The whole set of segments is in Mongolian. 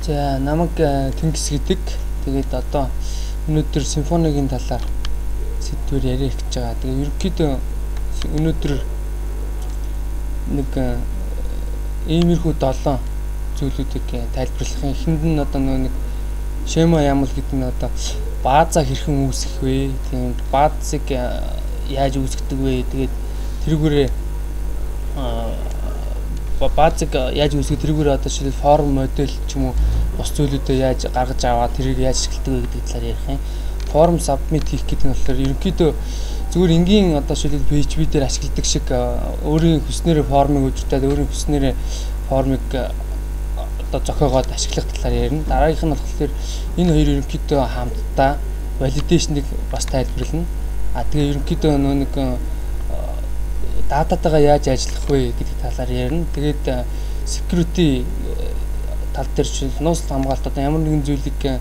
За намайг Тэнгис гэдэг. Тэгээд одоо өнөөдөр симфонигийн талаар сэдвээр ярих гэж байгаа. Тэгээд ерөнхийдөө өнөөдөр нэг иймэрхүү 7 зүйлүүдийг тайлбарлах юм. Эхэнд нь одоо нэг Шема YAML гэдэг нь одоо баазаа хэрхэн үүсгэх вэ? Тийм баазыг яаж үүсгэдэг вэ? Тэгээд тэрүүгээрээ баазыг яаж үүсгэх тэрүүгээрээ одоо жишээл форм модель ч юм уу бус зүйлүүдээ яаж гаргаж аваад тэрийг яаж ашигладаг вэ гэдэг талаар ярих юм. Форм submit хийх гэдэг нь болохоор ерөнхийдөө зүгээр энгийн одоо жишээл PHP дээр ашигладаг шиг өөрийн хүснээрээ формыг удирдаад өөрийн хүснээрээ формыг одоо зохиогоод ашиглах талаар ярина. Дараагийнх нь болохоор энэ хоёр ерөнхийдөө хамтдаа validation-ыг бас тайлбарлана. А тэгээ ерөнхийдөө нөө нэг дататайгаа яаж ажиллах вэ гэдэг талаар ярина. Тэгээд security тал дээр чинь нууц хамгаалалт одоо ямар нэгэн зүйлийг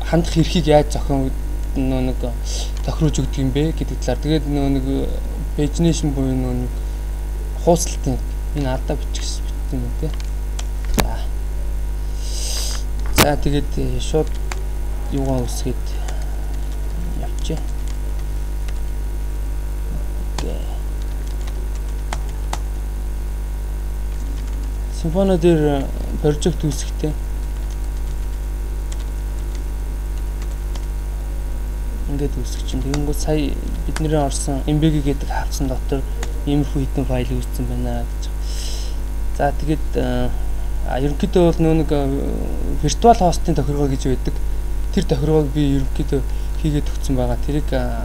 хандах эрхийг яаж зохион нөө нэг тохируулж өгдөг юм бэ гэдэг талаар. Тэгээд нөө нэг pagination буюу нөө нэг хууцлтын энэ алдаа бичих гэсэн юм тий. За тэгээд шууд юугаа үсгээд явчих. Окей. Симфони дээр прожект үүсгэхдээ ингээд үүсгэж чинь тэгэнгүүт сая бидний орсон MBG гэдэг хавцсан дотор иймэрхүү хитэн файл үүссэн байна гэж. За тэгээд ерөнхийдөө бол нөө нэг виртуал хостын тохиргоо гэж байдаг. Тэр тохиргоог би ерөнхийдөө хийгээд өгсөн байгаа. Тэрийг за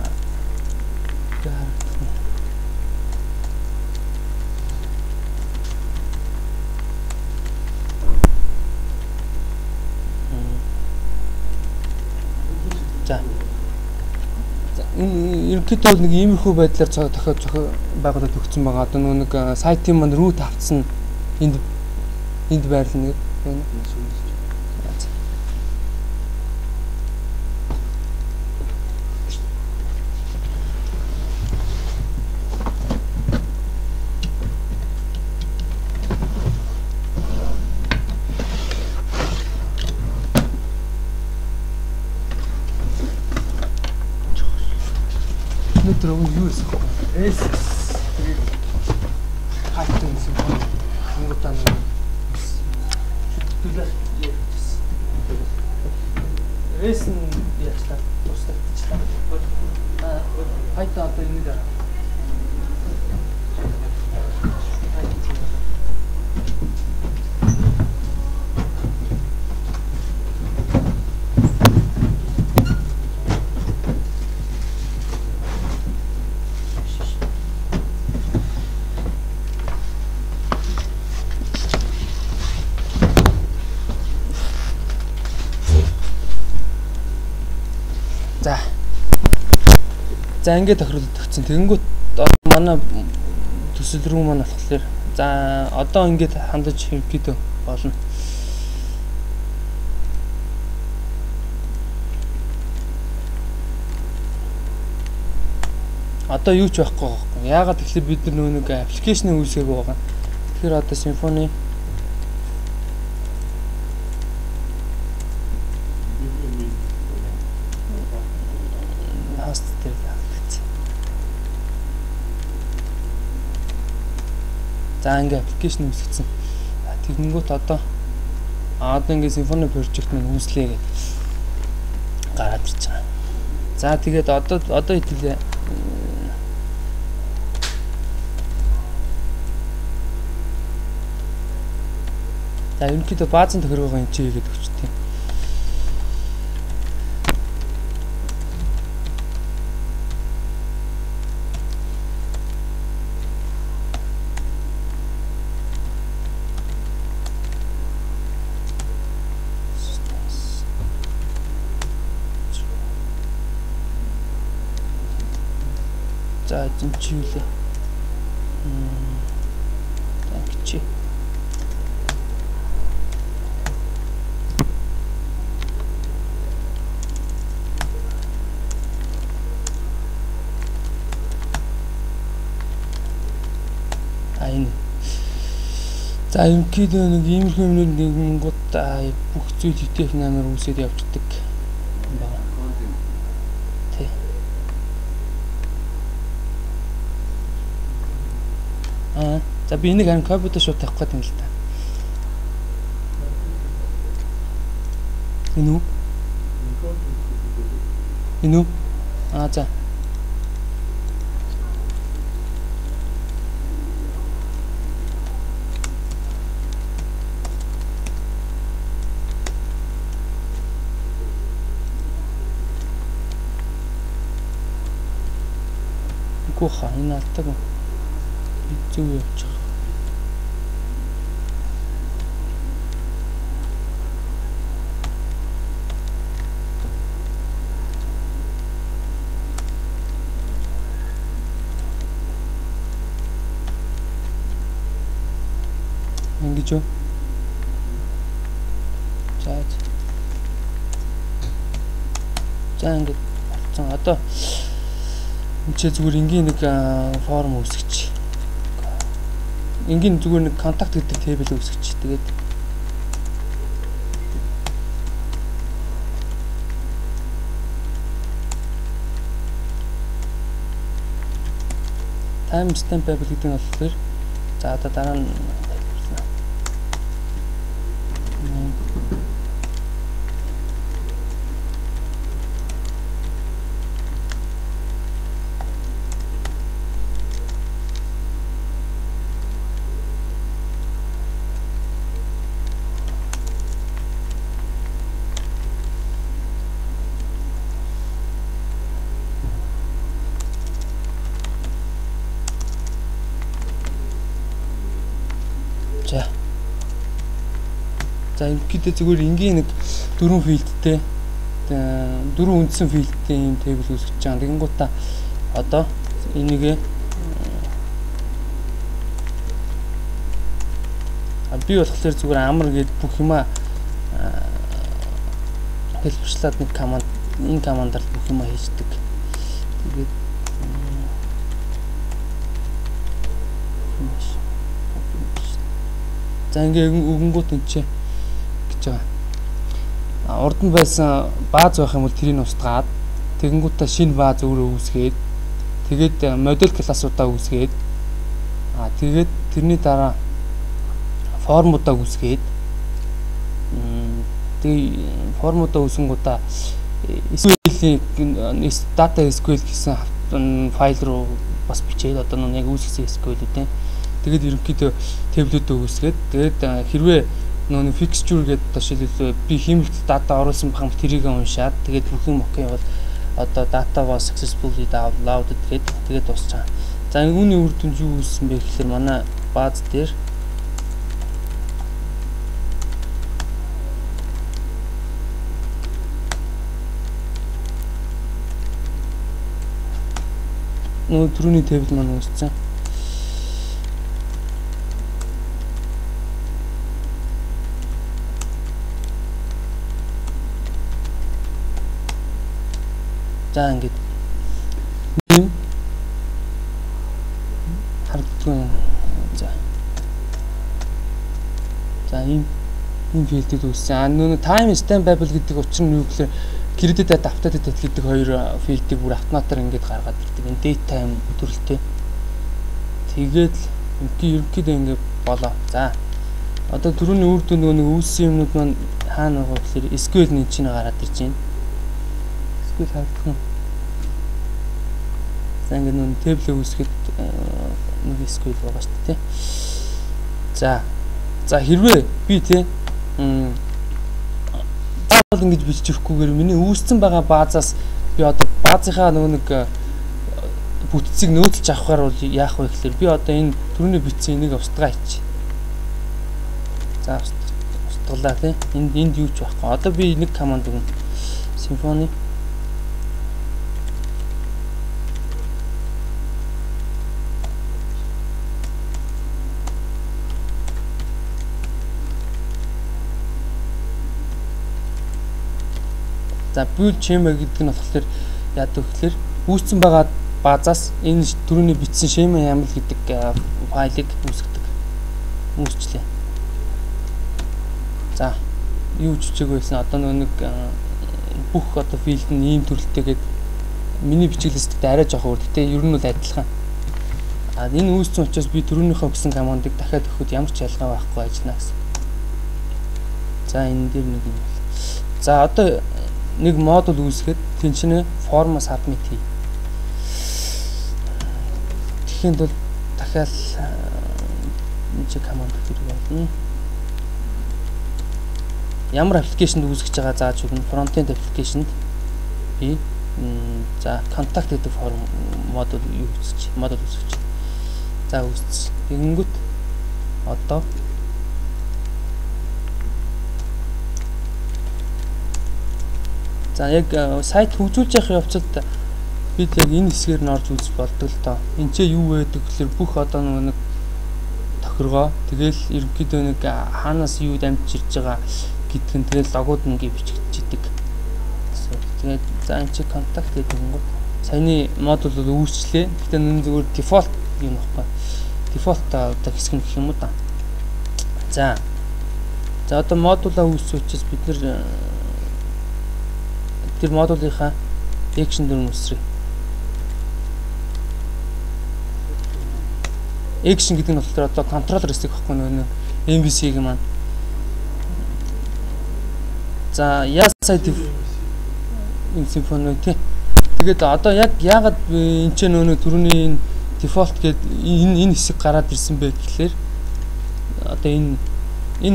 ерөнхийдөө бол нэг иймэрхүү байдлаар зохион байгуулалт өгсөн байгаа. Одоо нөө нэг сайтын маань root авцсан энд байрлана гэдэг байна. Өнөөдөр юу хийсэн бэ? S тэгээд Python симфони ангуудаа нэг төлөв ярьчихсан. S нь яачлаа туслагдчихлаа. Python одоо энийг дараа. За ингээд тохируулаад өгсөн. Тэгэнгүүт манай төсөл рүү маань болохоор за одоо ингээд хандаж ерөнхийдөө болно. Одоо юу ч байхгүй байхгүй. Яагаад гэвэл бид нар нэг аппликейшнийг үүсгээгүй байгаа. Тэгэхээр одоо симфони хост дээр хандагдсан. За ингээ аппликейшн үүсгэсэн. Тэгэнгүүт одоо ингээ симфони прожект маань үүслээ гэдэг гараад ирж байгаа. За тэгээд одоо хэдүүлээ за ерөнхийдөө баазын тохиргоогоо энэ чи хийгээд өгчтэй. За энэ чи юу лээ? За чи. А энэ. За ерөнхийдөө нэг иймэрхүү юмнууд нэгнгууд бүх зүйл UTF-8-аар үүсээд явждаг юм байна. Тий. За би энийг харин компьютер шууд тавих гэдэг юм л та. Энэ үү? Энэ үү? За. Үгүй хаа энэ алдаг. Зөв явж байгаа. Ингэж үү? За. За ингэж болцсон. Одоо энэ ч зүгээр энгийн нэг форм үүсгэж. Энгийн зүгээр нэг контакт гэдэг тэйбл үүсгэж. Тэгээд timestampable гэдэг нь болохоор за одоо дараа нь тайлбарлана. За ерөнхийдөө зүгээр энгийн нэг дөрвөн field тэй дөрвөн үндсэн field тэй ийм table үүсгэж байгаа. Тэгэнгүүтээ одоо энийг би болохоор зүгээр амар гээд бүх юмаа хэлбэрчлээд нэг команд энэ командаар бүх юмаа хийждэг. Тэгээд за ингээ өгөнгүүт энэ чи гэж байгаа. Урд нь байсан бааз байх юм бол тэрийг устгаад тэгэнгүүтээ шинэ бааз өөрөө үүсгээд тэгээд модель классуудаа үүсгээд тэгээд тэрний дараа формуудаа үүсгээд тэгээ формуудаа үүсгэнгүүтээ SQL-ийн data SQL гэсэн файл руу бас бичээд одоо нэг яг үүсгэсэн SQL-үүдээ тэгээд ерөнхийдөө table үүдээ үүсгээд тэгээд хэрвээ нөгөө fixture гэдэг жишээлбэл би хиймэлт дата оруулсан байх юм тэрийг уншаад тэгээд бүх юм okay бол одоо data was successfully downloaded гээд тэгээд дуусч байгаа. За үүний үр дүнд юу үүссэн бэ гэхээр манай бааз дээр нөгөө түрүүний table маань үүссэн. За ингээд нэм харагддаг. За. За ийм field үүд үүссэн. Нөгөө timestampable гэдэг учир нь юу гэхээр created date, updated date гэдэг хоёр field ийг бүр автоматар ингээд гаргаад ирдэг. Энэ date time төрөлтэй. Тэгээд ерөнхийдөө ингээд болоо. За. Одоо түрүүний үр дүн нөгөө нэг үүссэн юмнууд маань хаана байгаа гэхээр SQL нэг чинь гараад ирж байна. SQL харагдах юм. За ингээд нүн table үүсгэхэд нэг SQL байгаа шүү дээ. За. За хэрвээ би те заавал ингэж бичиж өгөхгүйгээр миний үүссэн байгаа баазаас би одоо баазынхаа нөгөө нэг бүтцийг нөөцлж авахар бол яах вэ гэхээр би одоо энэ түрүүний бичсэн энийг устгаа хийчих. За устгалаа тий. Энд юу ч байхгүй. Одоо би нэг команд өгнө. Symfony За build schema гэдэг нь болохоор яадаг вэ гэхээр үүссэн байгаа баазаас энэ түрүүний бичсэн schema YAML гэдэг файлыг үүсгэдэг. Үүсчлээ. За, юу ч хичээгүй байсан. Одоо нөгөө нэг бүх одоо field нь ийм төрөлтэй гээд миний бичиглээс гэдэг арай жоох өөр. Гэтэ ер нь бол адилхан. А энэ үүссэн учраас би түрүүнийхээ өгсөн командыг дахиад өгөхөд ямар ч ялгаа байхгүй ажиллана гэсэн. За, энэ дээр нэг юм бол. За, одоо нэг модуль үүсгэхэд тэнцэнэ форм submit хий. Тэгэхэд бол дахиад энэ чи команд хэрэг болно. Ямар application д үүсгэж байгаа зааж өгнө. Frontend application д би за contact гэдэг форм модуль юу үүсгэж, модуль үүсгэж. За, үүсч. Тэгэнгүүт одоо за яг сайт хөгжүүлж явах явцад бид яг энэ хэсгээр нь орж үзэж болдог л доо. Энд чи юу байдаг гэхээр бүх одоо нэг тохиргоо, тэгэл ерөнхийдөө нэг хаанаас юу дамжиж ирж байгаа гэдг нь, тэгэл логууд нь ингэ бичигдчихдэг. Тэгээд за энэ чи contact гэдэг юм гот. Саяны модуль бол үүсчлээ. Гэхдээ нүн зүгээр default юм баггүй. Default одоо хэсэг нь гэх юм уу да. За. За, одоо модулаа үүссэн учраас бид нэр тэр модулийнхаа action дүрм үүсрээ. Action гэдэг нь болохоор одоо controller хэсэг баггүй нөгөө MVC-г маань. За, яа сая энэ Symfony тий. Тэгээд одоо яг яагаад энэ ч нөгөө түрүүний энэ default гээд энэ хэсэг гараад ирсэн бэ гэхлээр одоо энэ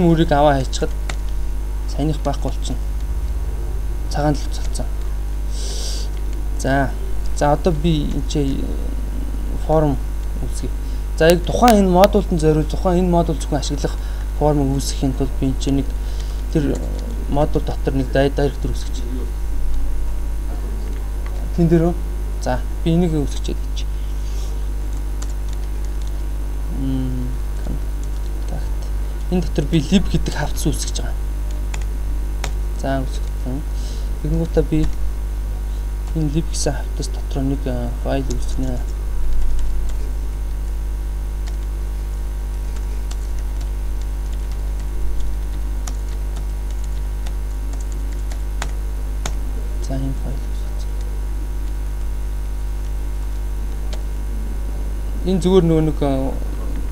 мөрийг аваа хайчихад саяных байхгүй болчихно. Цагаан төлөв цолцсон. За. За, одоо би энэ ч форм үүсгэе. За, яг тухайн энэ модульд нь зориулж тухайн энэ модуль зөвхөн ашиглах формыг үүсгэхийн тулд би энэ ч нэг тэр модуль дотор нэг директор үүсгэж. Тэн дээр үү? За, би энийг үүсгэж чадчих. Contact. Энэ дотор би lib гэдэг хавтас үүсгэж байгаа. За, үүсгэн. Тэгэнгүүтээ би энэ lib гэсэн хавтас дотор нэг файл үүсгэнэ. За, энэ файл үүсгэж. Энэ зүгээр нөгөө нэг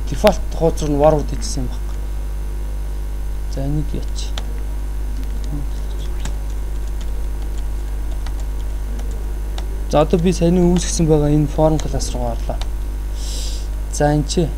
default хуудас руу forward хийсэн юм баг. За, энийг яач. За, одоо би саяны үүсгэсэн байгаа энэ form class руу орлоо. За, энэ чи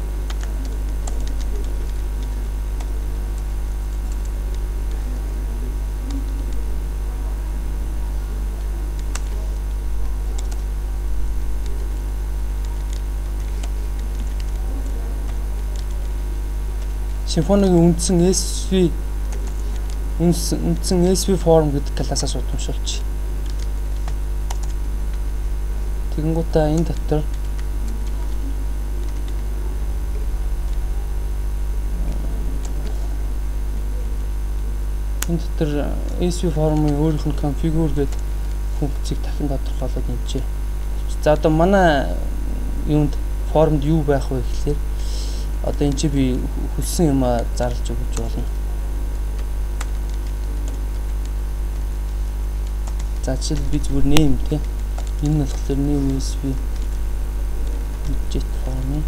Symfony-гийн үндсэн SV үндсэн SV form гэдэг классаас удамшуулчих. Тэгэнгүүтээ энэ дотор SV form-ын өөрийнх нь configure гэдэг функцийг дахин тодорхойлоод энэ чи. За, одоо манай юунд формд юу байх вэ гэхлээр одоо энэ чи би хүссэн юм а зарлж өгч болно. За, жишээл би зүгээр name тий. Энэ нь болохоор new SV widget form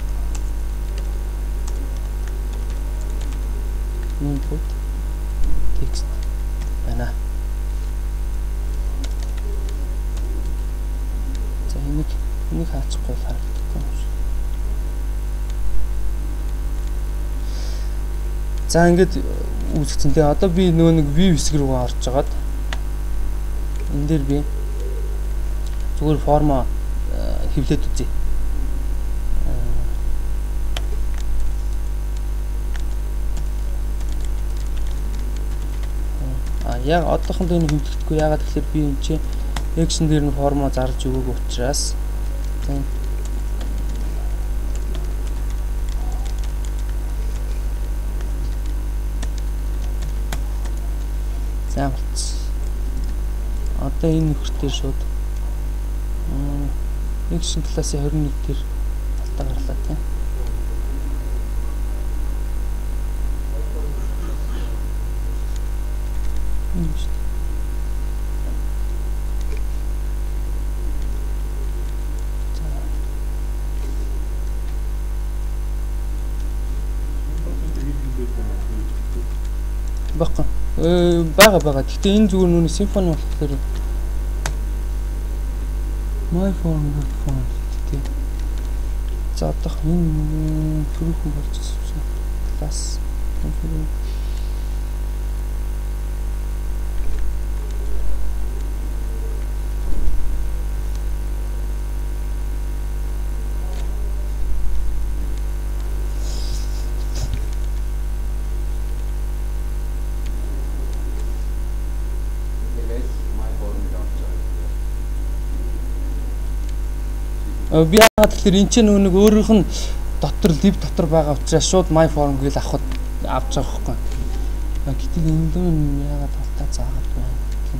input text байна. За, энийг хаачихгүй харагдахгүй юм шиг. За, ингээд үүсгэсэн тий. Одоо би нөгөө нэг view хэсэг рүү орж агаад энэ дээр би зүгээр формо хэвлээд үзье. А яг одоохондоо энэ хэвлэхдэггүй. Яагаад гэхээр би энэ чи action дээр нь формо зарлж өгөөгүй учраас. За, болц. Одоо энэ нөхөр дээр шууд action class-ын 21 дээр алдаа гарлаа тийм. Энэ шүү дээ. Баггүй. Бага. Гэхдээ энэ зүгээр нүг Symfony болохоор my form dot form гэдэг. За одоох энэ түрүүхэн болж ирсэн. Class Би яагаад тэгэхээр энэ ч нэг өөрийнх нь дотор lib дотор байгаа учраас шууд my form гэж авах авч байгаа байхгүй. Гэтэл энэ дүү яагаад алдаа заагаад байна гэх юм.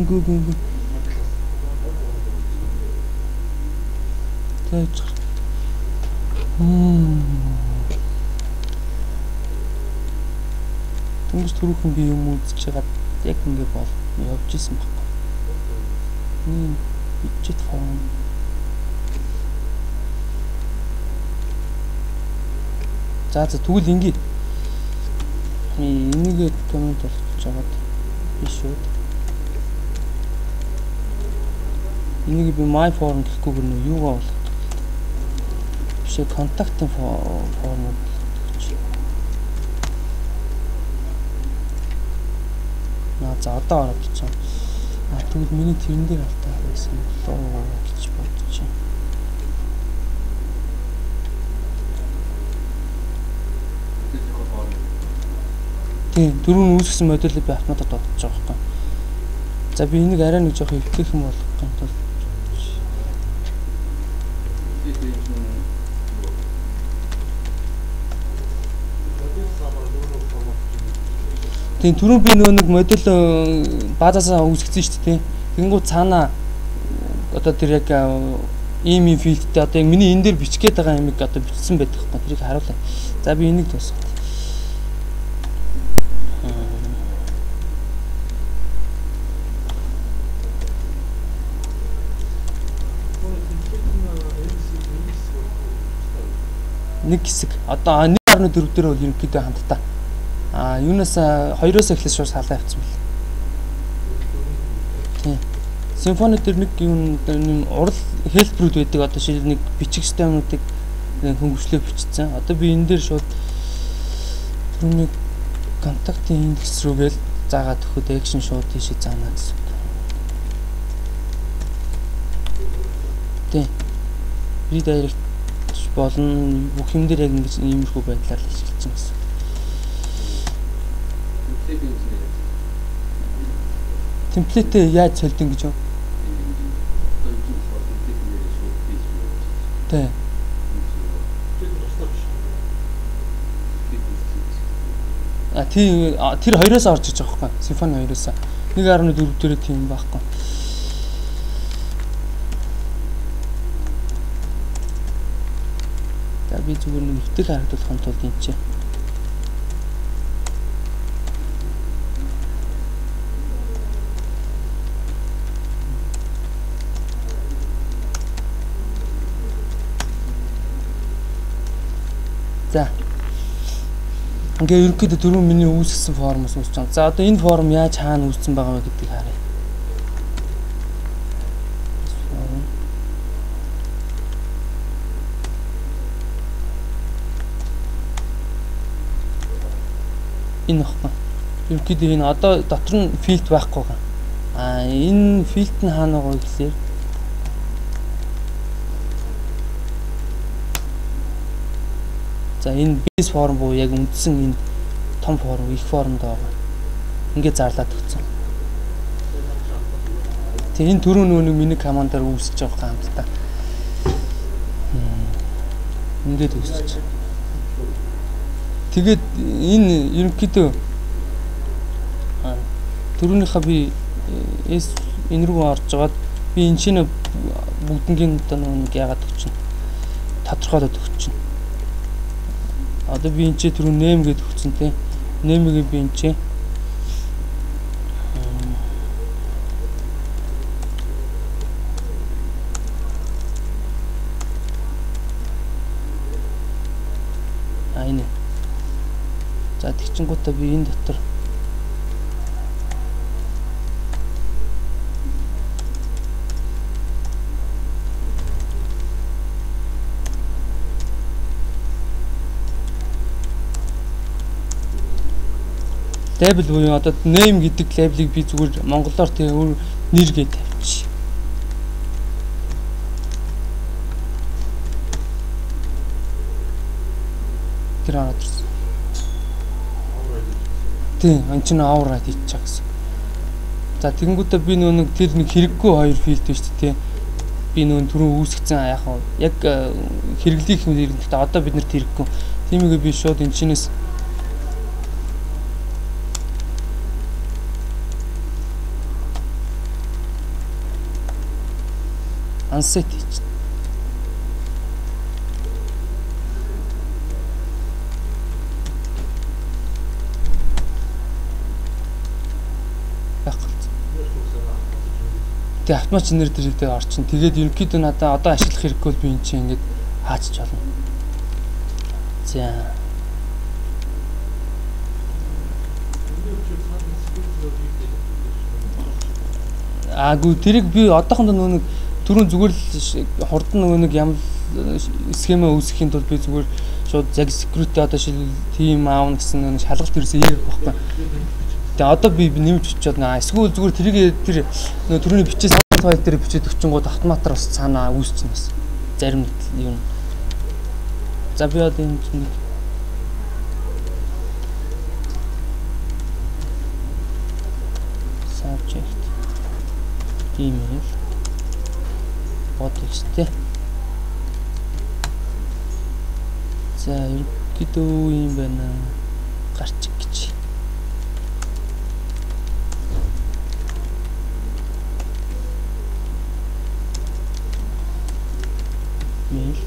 Үгүй. Тэгэж Дөнгөж түрүүхэн би юм үзэж байгаад яг ингэ бол явж исэн байхгүй. Энэ widget form. За тэгвэл ингэ энийг коммент болгож байгаад би шууд энийг би my form гэхгүйгээр нөө юугаа болгох биш контактын форм гэж. За одоо ороод ирсэн. Тэгвэл миний тэрэн дээр алдаа байсан болоо гэж бодож байна. Тийм, дөрөв нь үүсгэсэн модулийг би автоматар дуудаж байгаа байхгүй. За би энийг арай нэг жоох эвтэйхэн болгох юм тул тийм түрүүн би нөө нэг модуль баазаасаа үүсгэсэн шүү дээ. Тэгэнгүүт цаанаа одоо тэр яг ийм филдтэй одоо яг миний энэ дээр бичих гээд байгаа юмыг одоо бичсэн байдаг байхгүй. Тэрийг харуулъя. За би энийг дуусгах. Нэг хэсэг. Одоо 1.4 дээр бол ерөнхийдөө хамтдаа. Юунаас 2-оос эхлэж шууд салаа явцсан бэл. Тийм. Symfony дээр нэг юм урал helper-үүд байдаг. Одоо шил нэг бичих системүүдийг хөнгөвчлөө бичсэн. Одоо би энэ дээр шууд түрүүний контактын индекс рүүгээл заагаад өгөхөд action шууд тийшээ заана гэсэн үг. Тийм. Redirect болно. Бүх юм дээр яг ингэж иймэрхүү байдлаар л ажиллаж байна гэсэн. Темплейтээ яаж солидог гэж юу? Тийм. Тийм тэр хоёроос орж иж байгаа байхгүй. Symfony 2-оос 1.4 дээр тийм байхгүй. За би зүгээр нэг ихтэй харагдуулахын тулд энэ чинь За. Ингээ ерөнхийдөө дөрөв миний үүсгэсэн формоос үүсэж байгаа. За одоо энэ форм яаж хаана үүссэн байгаа вэ гэдгийг харъя. Энэ баггүй. Ерөнхийдөө энэ одоо дотор нь фильтр байхгүй байгаа. Энэ фильтр нь хаана байгаа вэ гэхлээр за энэ base form буюу яг үндсэн энэ том форм, их формд байгаа. Ингээд зарлаад өгсөн. Тэгээ энэ түрүү нөгөө нэг миний командаар үүсэж байгаа хамтдаа. Ингээд үүсэж. Тэгээд энэ ерөнхийдөө түрүүнийхээ би S энэ рүү орж жагаад би энэ чинь бүгднгийн одоо нэг яагаад өгч чинь тодорхойлоод өгч чинь. Одоо би энэ чинь түрүү name гэдээ өгсөн те. Name-ийг би энэ чинь энэ. За тэгчингүүтээ би энэ дотор label буюу одоо name гэдэг label-ыг би зүгээр монголоор тэгээ өөр нэр гэж тавьчих. Тэр ороод ирсэн. Тийм, энэ чинь override хийчих гэсэн. За тэгэнгүүтээ би нөө нэг тэр нэг хэрэггүй хоёр field биш үү те. Би нөө түрүү үүсгэсэн яг яг хэрэглэх юм хэрэг. Гэхдээ одоо бид нарт хэрэггүй. Тиймээгээ би шууд энэ чинээс unset хийчих. Тэгээ автомат нэр дээр орчин. Тэгээд ерөнхийдөө надаа одоо ашиглах хэрэггүй бол би энэ чинь ингээд хаачж болно. За. Аагүй тэрийг би одоохондоо нөгөө нэг түрүүн зүгээр л хурдан нөгөө нэг ямар схема үүсгэхийн тулд би зүгээр шууд яг security одоо шил team аавна гэсэн нөгөө шалгалт ерөөсөө хийх байхгүй. Тэгээ одоо би нэмж өчөөд наа эсвэл зүгээр тэрийг тэр нөгөө түрүүний бичсэн файл дээр бичээд өчөнгүүд автоматар бас цаанаа үүсчихнэ бас зарим юм. За би одоо энэ нэг subject email bot гэжтэй. За ерөнхийдөө юм байна. Гарчих гэж. Mail.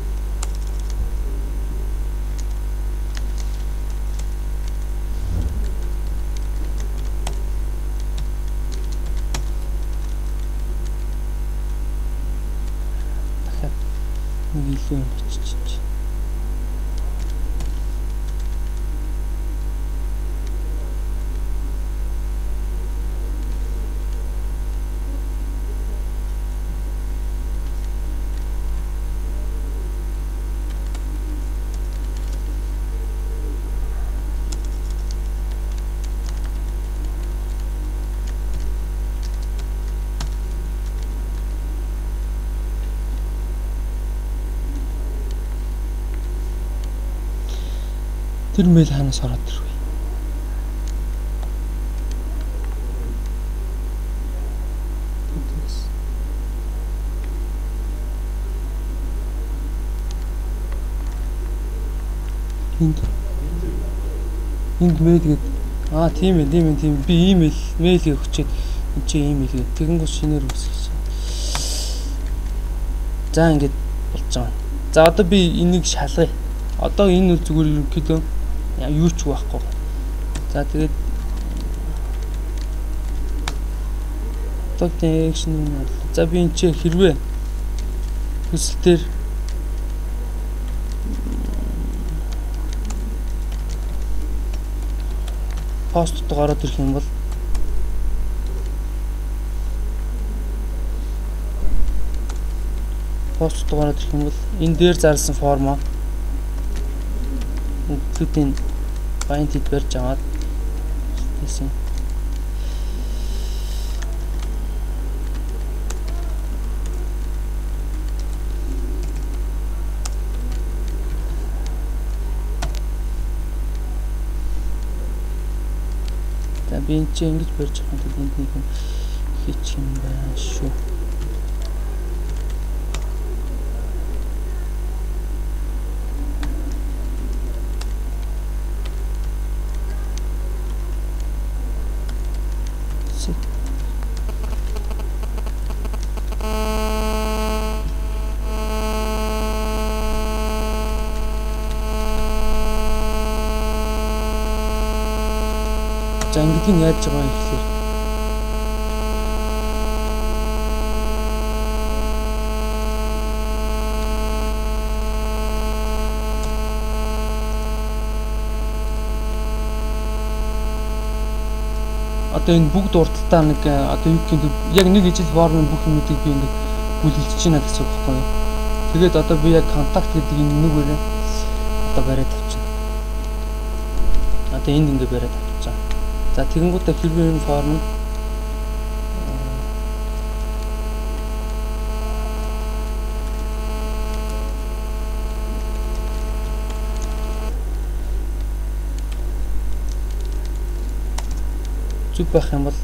Дахиад нэг илүү юм биччих. Тэр мэйл хаанаас ороод ирв вэ? Энд мэйл гээд аа тийм ээ тийм ээ тийм би имэйл мэйл өгчээд энэ чи имэйл гээд тэгэнгүүт шинээр үүсгэж. За ингээд болж байгаа. За одоо би энийг шалгая. Одоо энэ зүгээр ерөнхийдөө юу ч байхгүй. За тэгээд одоо action юм. За би энэ чи хэрвээ хүсэл дээр пост ороод ирэх юм бол пост ороод ирэх юм бол энэ дээр зарласан формоо include-ийн bind-д барьж аваад хийсэн. За би энэ чинь ингэж барьж авах юм бол энд нэг юм хийчих юм байна шүү. За ингэдэг нь яаж байгаа юм гэхээр одоо энэ бүгд урдталтаа нэг одоо юу гэх юм яг нэг ижил формын бүх юмнуудыг би ингээд бүлгэлж байна гэсэн үг байхгүй юу. Тэгээд одоо би яг контакт гэдэг энэ нүгээрээ одоо бариад авчихна. Одоо энд ингээд бариад авчихсан. За тэгэнгүүтээ хэрвээ энэ форм нь зүг байх юм бол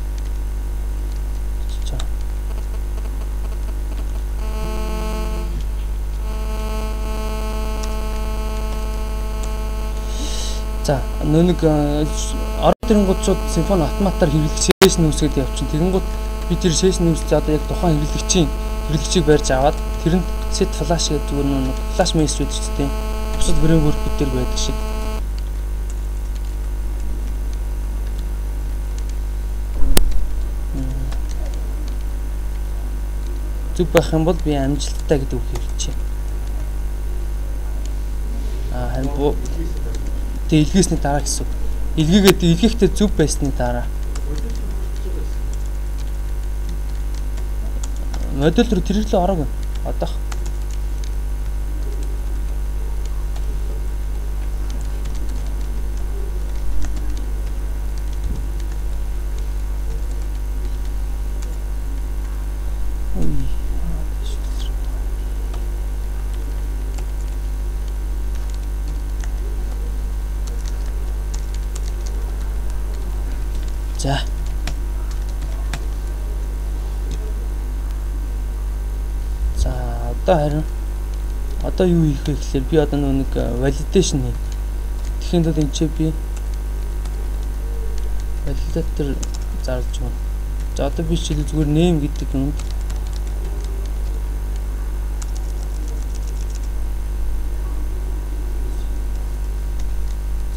за нэг орон тэрэнгууд шууд симфони автоматар хэрэглэх session үүсгээд явчихна. Тэгэнгүүт би тэр session үүсэлээ одоо яг тухайн хэрэглэгчийг барьж аваад тэрэнд set flash гэдэг зүгээр нэг flash message гэдэг чинь бусад framework-үүд дээр байдаг шиг. Зүг байх юм бол би амжилттай гэдэг үг хэлчихье. А харин тэг илгээсний дараа гэсэн. Илгээгээд илгээхдээ зүг байсны дараа модель рүү тэр рүү ороогүй. Одоох. За. За одоо харин одоо юу хийх вэ гэхээр би одоо нэг validation хий. Тэгэхэд бол энэ чи би validator зарлж байна. За одоо би жишээлбэл зүгээр name гэдэг юмд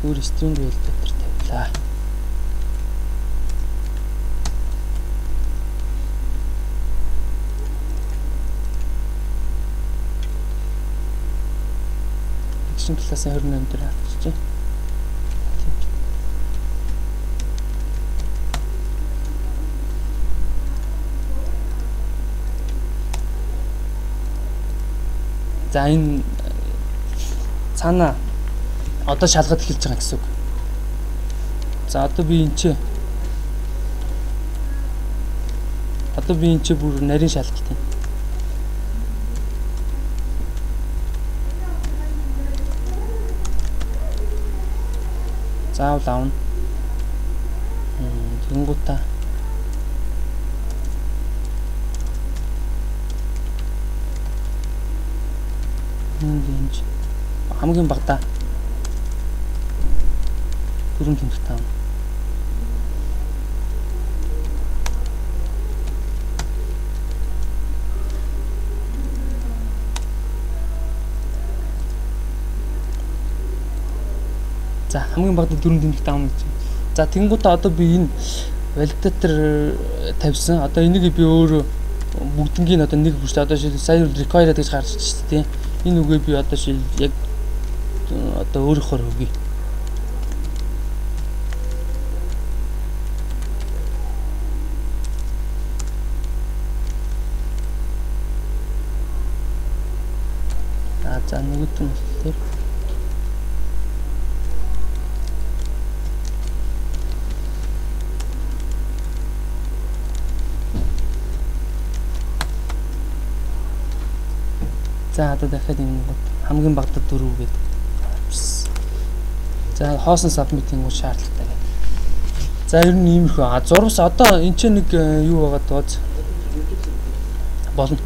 зүгээр string validator тавилаа. Классын 28 дээр авчиж. За энэ цаана одоо шалгаад эхэлж байгаа гэсэн үг. За одоо би энэ чи бүр нарийн шалгалт юм. Заавал авна. Тэгэнгүүтээ энд хамгийн багадаа 4 тэмдэгтэй авна. За хамгийн багадаа 4 тэмдэгтэй авна гэж. За тэгэнгүүтээ одоо би энэ валидатор тавьсан. Одоо энийг би өөрөө бүгднгийн одоо нэг бүрт одоо шил сая required гэж гарч ирж шүү дээ. Энэ үгээ би одоо шил яг одоо өөрөөхөөр өгье. За нөгөөд нь болохоор за одоо дахиад энэ гот хамгийн багадаа 4 гэдэг. За хоосон submit-ийн гоо шаардлагатай гэдэг. За ер нь иймэрхүү. А зурвас одоо энэ ч нэг юу байгаа дооц болно.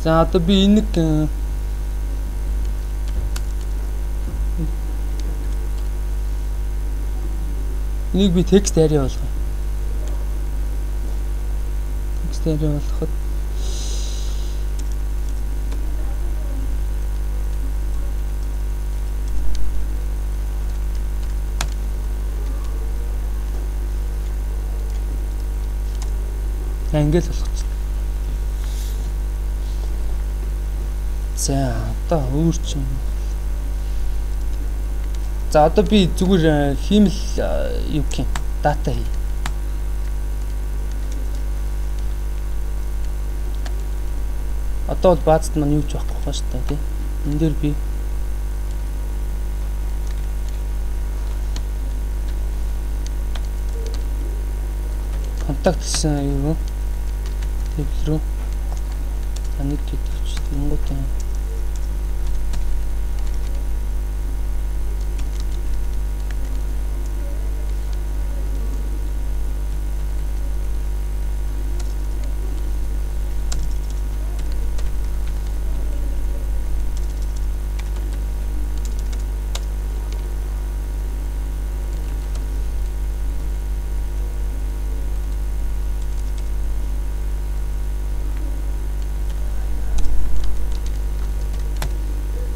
За одоо би энэ нэг энийг би текст area болгоё. Текст area болгоход Ингээл болгочихно. За одоо өөр ч юм. За одоо би зүгээр хиймэл юу гэх юм дата хий. Одоо бол баазд маань юу ч байхгүй байна шүү дээ, тий. Энд дээр би контакт гэсэн юу table рүү нэг гэдэг чи тэнгуут юм.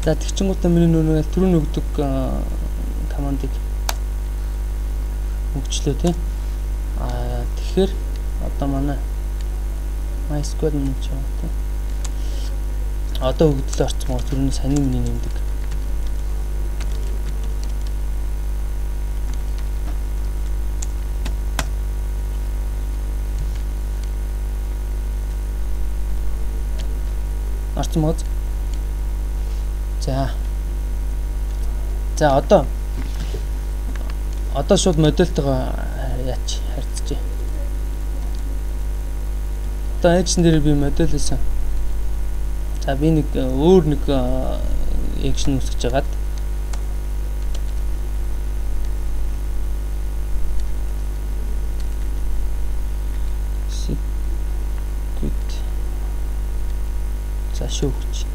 За тэгчингуудаа миний нүрээ түрүүн өгдөг командыг өгчлөө тий. Аа тэгэхээр одоо манай MySQL минь ч юм тий. Одоо өгдөл орсон байгаа түрүүний саний миний нэмдэг. Орсон мод. За. За одоо шууд модельтойгоо яач харьцажээ. Одоо action дээр би модель хийсэн. За би нэг өөр нэг action үүсгэж хагаад secret за шүүгч.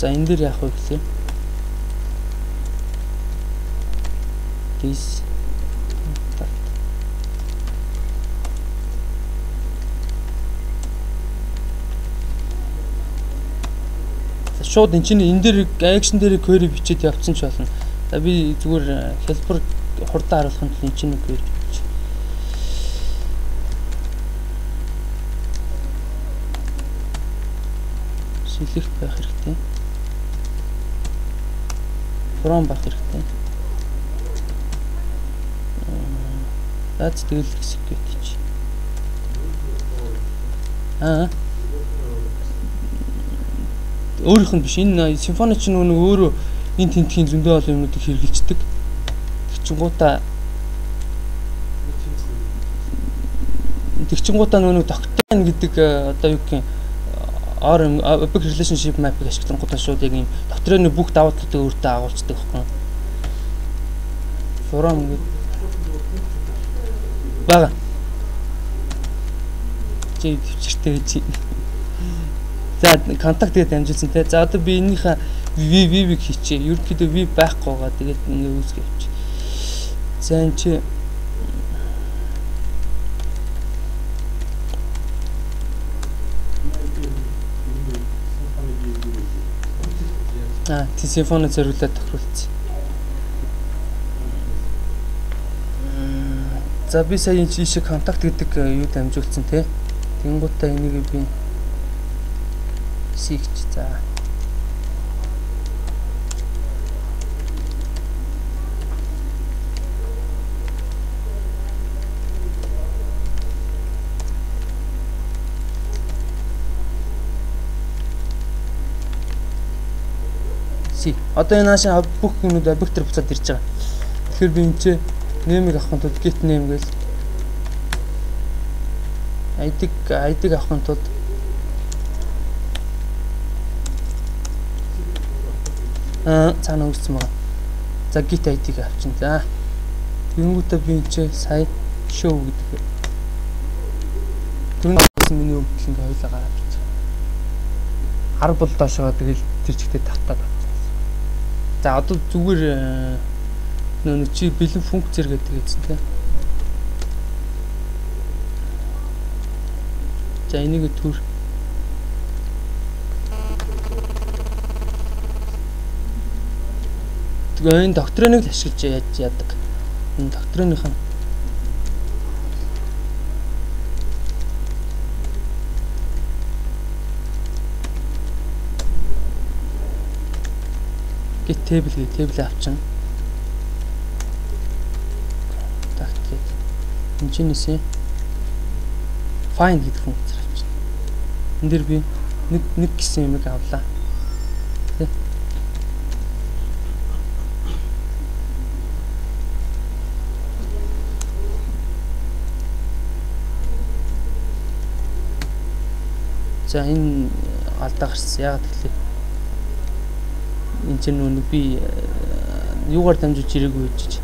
За энэ дээр яах вэ гэхлээр this contact. За шууд энэ чинь энэ дээр action дээр query бичээд явцсан ч болно. За би зүгээр хэлбэр хурдан харуулахын тулд энэ чинь query бичиж. Select байх хэрэгтэй. From байх хэрэгтэй. За тэгэл execute чи. Аа. Өөрийнх нь биш. Энэ Symfony чинь нөгөө өөрөө энэ тентхийн зөндөө олон юмнуудыг хэрэгжилдэг. Тэгчингуудаа нөгөө Doctrine гэдэг одоо юу гэх юм Object Relationship Map-ыг ашиглангуудаа шууд яг юм Doctrine-ы бүх давуу талуудыг өөртөө агуулцдаг байхгүй. From гэдэг бага. Чи төвчөртэй гэж. За контакт гэдээ дамжуулсан те. За одоо би энэнийхээ V-ийг хийчихье. Ерөнхийдөө V байхгүй байгаа. Тэгээд ингэ үүсгэж явчих. За энэ чи Symfony зориулаад тохируулсан. За би сая энэ ийшээ контакт гэдэг юу дамжуулсан те. Тэнгуутаа энийг би сийгч. За. Одоо энэ наашаа бүх юмнууд объектээр буцаад ирж байгаа. Тэгэхээр би энэ чи name-ийг авахын тулд get name гээл ID-г авахын тулд цаана үүссэн байгаа. За get ID-г авчин. За тэгэнгүүтээ би энэ чи сая show гэдэг. Түрүүн миний өгдөл ингээ хоёлаа гараад ирж байгаа. Хар бол доошоо тэгэл тэр чигтээ татаад. За одоо зүгээр нөө чи бэлэн функцэр гэдэг гэсэн тийм. За энийг төр тэгээ энэ доктриныг л ашиглаж яаж яадаг. Энэ доктриных нь Get table гээ table авчин. Contact гээд энэ чинээсээ find гэдэг функцээр авчин. Энд дээр би нэг гэсэн юмыг авлаа. Тэ. За энэ алдаа гарсан. Яагаад гэвэл энэ чинь нүг би юугаар дамжуулж ирээгүй гэж.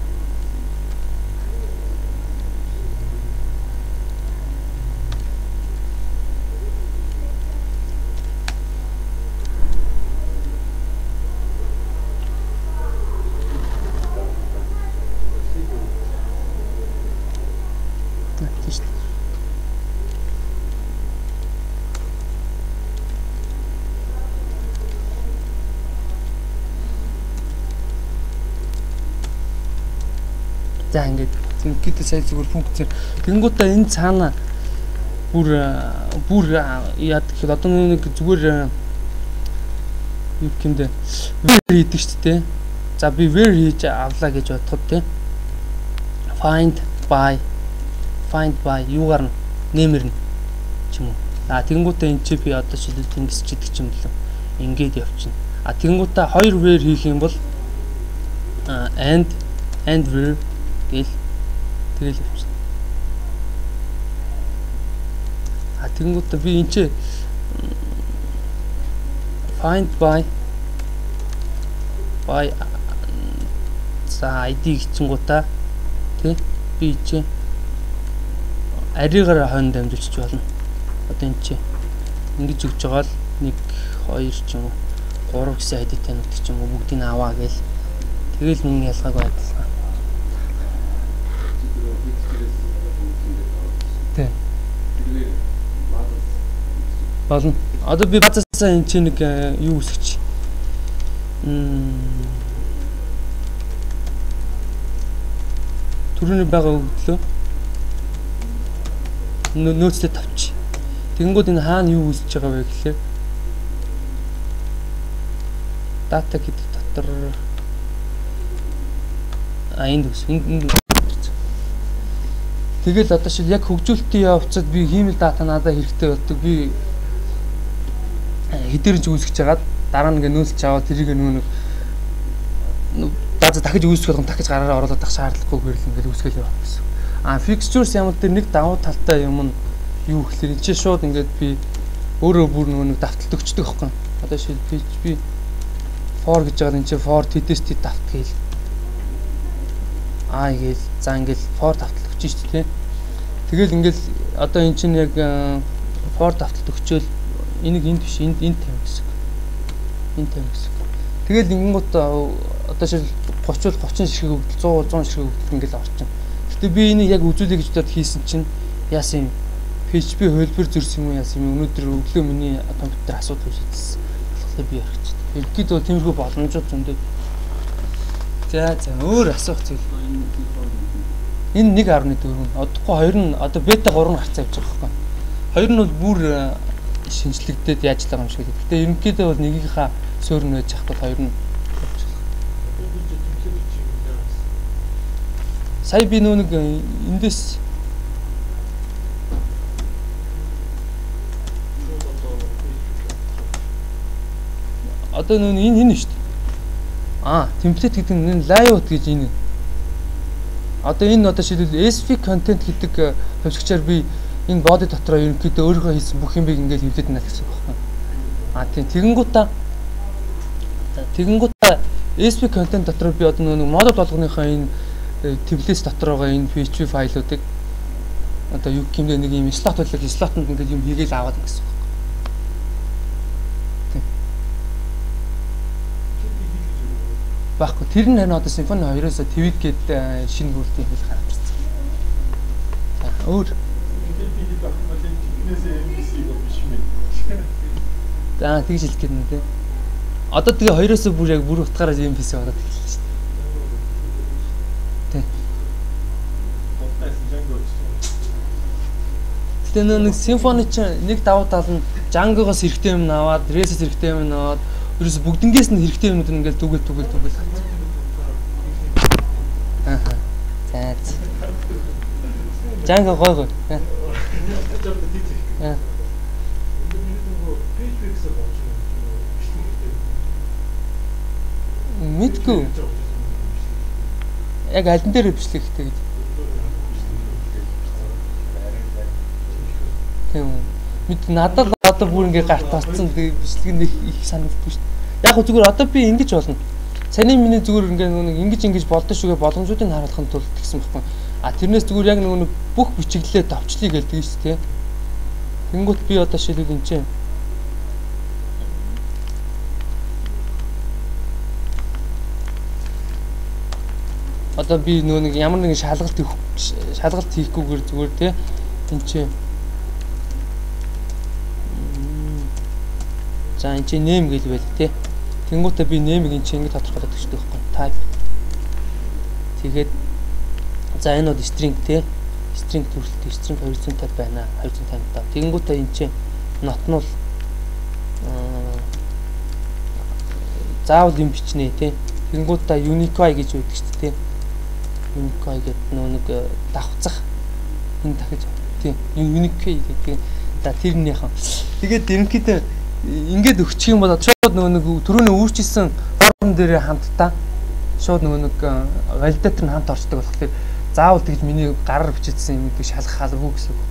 За ингээд зинкэд сая зүгээр функцээр тэгэнгүүтээ энэ цаана бүр яад гэхэд одоо нэг зүгээр юу гэмдэ where хийдэг шүү дээ. За би where хийж авлаа гэж бодоход те find by юугаар нь нэмэр нь ч юм уу. А тэгэнгүүтээ энэ чи би одоо шилбэл тэнгис чидэг ч юм лээ. Ингээд явчихна. А тэгэнгүүтээ хоёр where хийх юм бол and where гэл тэгэл явчихна. А тэгэнгүүтээ би энэ чи find by за ID гэчингуудаа тий би чи аригаараа хойно дамжуулчих болно. Одоо энэ чи ингэж өгч байгаа л 1 2 ч юм уу 3 гэсэн ID-тэй нүдг ч юм уу бүгдийг аваа гээл тэгэл мөн ялгаагүй адилхан. Тий. Болно. Одоо би базаасаа энэ чи нэг юу үсгэж. Түрүүний байгаа өгдлөө нөөцлөд тавьчих. Тэгэнгүүт энэ хаана юу үүсэж байгаа вэ гэхлээр дата гэдэг дотор энд үс. Энд тэгэл одоо шил яг хөгжүүлэлтийн явцад би хиймэл дата надад хэрэгтэй болдог. Би хэдээр ч үүсгэж хагаад дараа нь ингээ нөөцлөж аваад тэрийг нөгөө нэг дата дахиж үүсгэх болгон дахиж гараараа оруулаад ах шаардлагагүйгээр л ингээ үүсгэл явах гэсэн. А fixtures ямар дээр нэг давуу талтай юм нь юу гэхлээр энэ чинь шууд ингээд би өөрөө бүр нөгөө нэг давталт өгчдөг байхгүй. Одоо шил PHP for гэж байгаа энэ чинь for test давт гээл. А гээл за ингээл for давталт өгч шүү дээ. Тэгэл ингээл одоо энэ чинь яг for давталт өгчөөл энийг энд биш энд тавь гэсэн. Энд тавь гэсэн. Тэгэл ингэнгүүт одоо шил 30 бол 30 ширхэг өгдөл 100 100 ширхэг өгдөл ингээл орчин. Гэтэ би энийг яг үзүүлэе гэж бодоод хийсэн чинь яасан юм PHP хувилбар зөрсөн юм уу яасан юм өнөөдөр өглөө миний компьютер асуудал үүсгэсэн. Болохоор би ярих чинь. Ерөнхийдөө бол тиймэрхүү боломжууд зөндөө. За өөр асуух зүйл. Энэ 1.4 нь одохгүй хоёр нь одоо бета 3 нь гарцаа явж байгаа байхгүй. Хоёр нь бол бүр шинжлэгдээд яаж л байгаа юм шиг л. Гэтэ ерөнхийдөө бол нэгийнхаа суурь нь байж хахгүй хоёр нь явж байгаа. Сая би нөө нэг эндээс одоо нөө энэ шүү дээ. А темплейт гэдэг нь энэ layout гэж энэ. Одоо энэ одоо шийдвэл SV content гэдэг хувьсгчаар би энэ body дотроо ерөнхийдөө өөрийнхөө хийсэн бүх юмыг ингээд хэвлээд байна гэсэн үг байхгүй. А тийм тэгэнгүүтээ SV content дотроо би одоо нэг модуль болгоныхоо энэ template дотор байгаа энэ PHP файлуудыг одоо юу гэмдэ нэг юм слот байлаа слотонд ингээд юм хийгээл аваад гэсэн үг. Тийм. Баггүй тэр нь харин одоо Symfony 2-оос Twig гээд шинэ бүрдийн хэл гарч ирсэн. За өөр за тэгж хэлэх гээд нэ. Одоо тэгээ 2-оос бүр яг бүр утгаараа MVC болоод эхэллээ шүү дээ. Тийм. Гэтэ нэг Symfony чинь нэг давуу тал нь Django-гоос хэрэгтэй юм аваад, Rails-ээс хэрэгтэй юм аваад, Ерөөсө бүгднгээс нь хэрэгтэй юмнууд нь ингээл түгэл түгэл түгэл. Аа. За. Django гой гой. Аа. Мэдгүй. Яг аль нь дээр бичлэг хэрэгтэй гэж. Тийм үү. Мэд надад одоо бүр ингээ гарт татсан бичлэг нэг их санагддаг шүү дээ. Яг зүгээр одоо би ингэж болно. Саний миний зүгээр ингээ нэг ингэж ингэж болдсон шүгэ боломжуудыг харуулахын тулд тэгсэн байхгүй. А тэрнээс зүгээр яг нөгөө бүх бичиглэлээ товчлыг гэлдэг шүү дээ. Тэнгүүт би одоо шилэг энэ чинь одоо би нөгөө нэг ямар нэгэн шалгалт хийхгүйгээр зүгээр те энэ чинь за энэ чинь name гэж байл те. Тэнгүүтээ би name-ийг энэ чинь ингэ тодорхойлоод өгчдөг байхгүй. Type. Тэгээд за энэ бол string те. String төрөлтэй string 250 байна. 257. Тэнгүүтээ энэ чинь not нь бол заавал юм бичнэ те. Тэнгүүтээ unique гэж байдаг шүү дээ. Unique гэдэг нөө нэг давхцах энэ дахиж тийм unique гэдэг. За тэрнийхэн. Тэгээд ерөнхийдөө ингээд өгчих юм бол шууд нөгөө нэг түрүүний өөрчилсөн форм дээр хамтдаа шууд нөгөө нэг валидатор нь хамт орчдөг болохоор заавал тэгж миний гараар бичижсэн юм гэдэг шалгах албагүй гэсэн үг.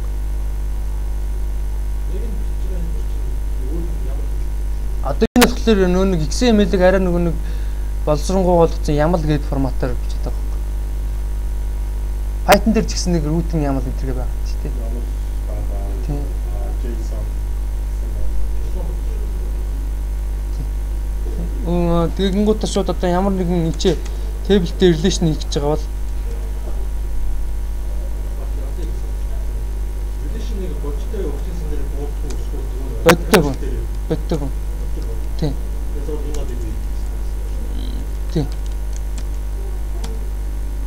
Одоо энэ болохоор нөгөө нэг XML-ийг арай нөгөө нэг боловсронгуй болгоцсон YAML гэдэг форматаар бичиж байгаа байхгүй. Python дээр ч гэсэн нэг routing YAML энэ төргээ байгаа ч тийм. Тийм. JSON. Тэгэнгүүт шууд одоо ямар нэгэн энэ table дээр relation хийх гэж байгаа бол relation-ыг бодтой өгчсэн дээр буудах уу бодтой боо. Бодтой боо. Тийм. Тийм.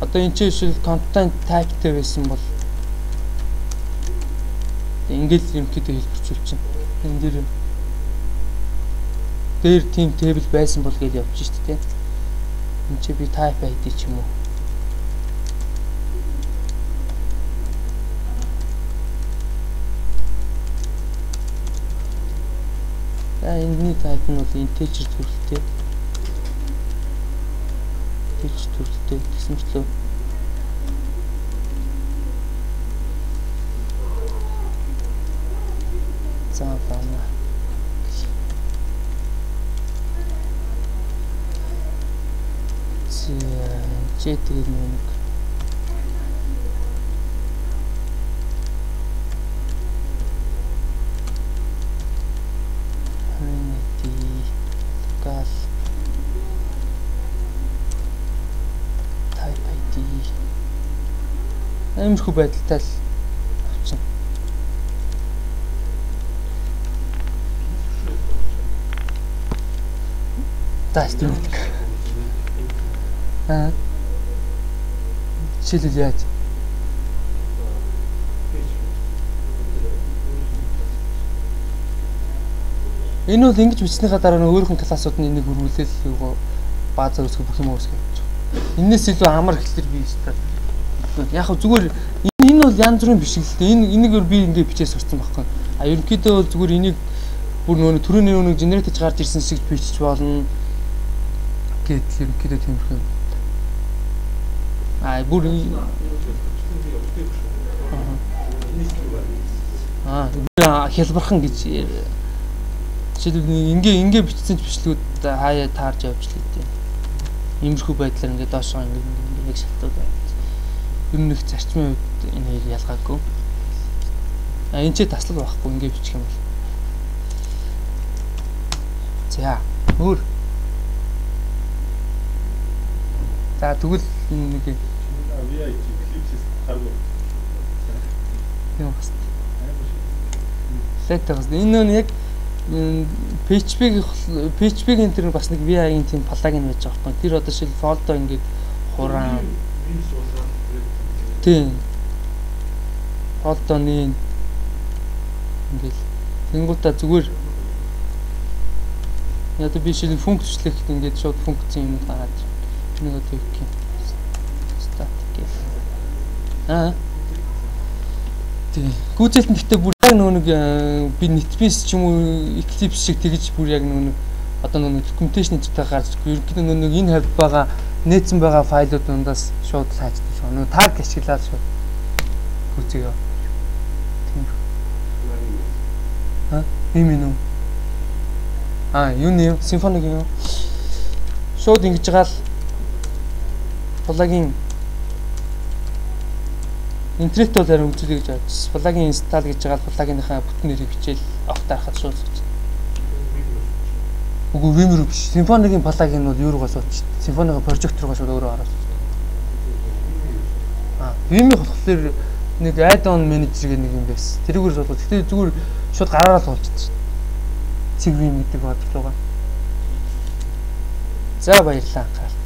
Одоо энэ чинь шил content type-тэй байсан бол ингээл ерөнхийдөө хэлбэрчүүлчихнэ. Энэ дээр дээр тийм table байсан бол гэж явж шít тэ. Энд чи би type ID ч юм уу. За энэний type нь бол integer төрөлтэй. Integer төрөлтэй гэсэн мэтлээ. За байна. Чи тэгээд нэг local type ID амирхүү байдалтай л авчихна. За стимэлэг. Аа. Жишээлбэл яаж? Энэ бол ингэж бичснийхаа дараа нь өөрийнх нь классууд нь энийг хөрвүүлээл юугаа баазаа үүсгэх бүх юм үүсгэх явж байгаа. Энээс илүү амар эхлэр би өстой. Яг хөө зүгээр энэ бол янз бүрийн бишгэлтэй. Энэ энийг би ингэ бичээ сурцсан байхгүй. А ерөнхийдөө бол зүгээр энийг бүр нөгөө түрүүний нөгөө генератор гарч ирсэн шиг бичиж болно гэдэл ерөнхийдөө тиймэрхүү. А бүр аа хялбархан гэж жишээлбэл ингээ бичсэн ч бичлэгүүд хаяа таарж явж л дээ. Иймэрхүү байдлаар ингээ доошоо ингээ ингээ нэг шалтууд байна. Ер нь их зарчмын хувьд энэ хоёр ялгаагүй. А энэ ч таслал байхгүй ингээ бичих юм бол. За өөр. За тэгвэл энэ нэг VI Eclipse харгуу. Тийм бас. Лайт бас энэ нэг яг PHP-ийн тэр бас нэг VI-ийн тийм плагин байж байгаа байхгүй. Тэр одоо шил фолдо ингээд хураан. Тийм. Фолдоны ингээл тэнгуутаа зүгээр Одоо би шил функц бичлэхэд ингээд шууд функцийн юм гараад нэг одоо юу гэх юм. Static гэх. Аа. Тийм. Гүйцэлт нь гэхдээ бүр яг нөгөө нэг би NetBeans ч юм уу Eclipse шиг тэгж бүр яг нөгөө нэг одоо нөгөө documentation энтертэй гарч ирэхгүй. Ерөнхийдөө нөгөө нэг энэ хавьд байгаа нээсэн байгаа файлууд дундаас шууд хайчдаг шүү. Нөгөө tag ашиглаад шууд гүйцэгээ. Тийм. Аа, юм юм уу? Аа, юуны юм? Symfony юм. Шууд ингэж байгаа л plugin интернет бол харин үзүүлээ гэж бодсон. Plugin install гэж байгаа л plugin-ийнхаа бүтэн нэрийг бичээл авах дарахад шууд сууч. Үгүй, Vim рүү биш. Symfony-гийн plugin бол юу руугаа сууч. Symfony-гийн project руугаа шууд өөрөө ороод. Аа, Vim-ийн болохоор нэг add-on manager гэх нэг юм байсан. Тэрүүгээр суулгаж. Гэтэ зүгээр шууд гараараа л суулчихсан шүү. Цэг Vim гэдэг бодлого. За, баярлалаа анхаарал.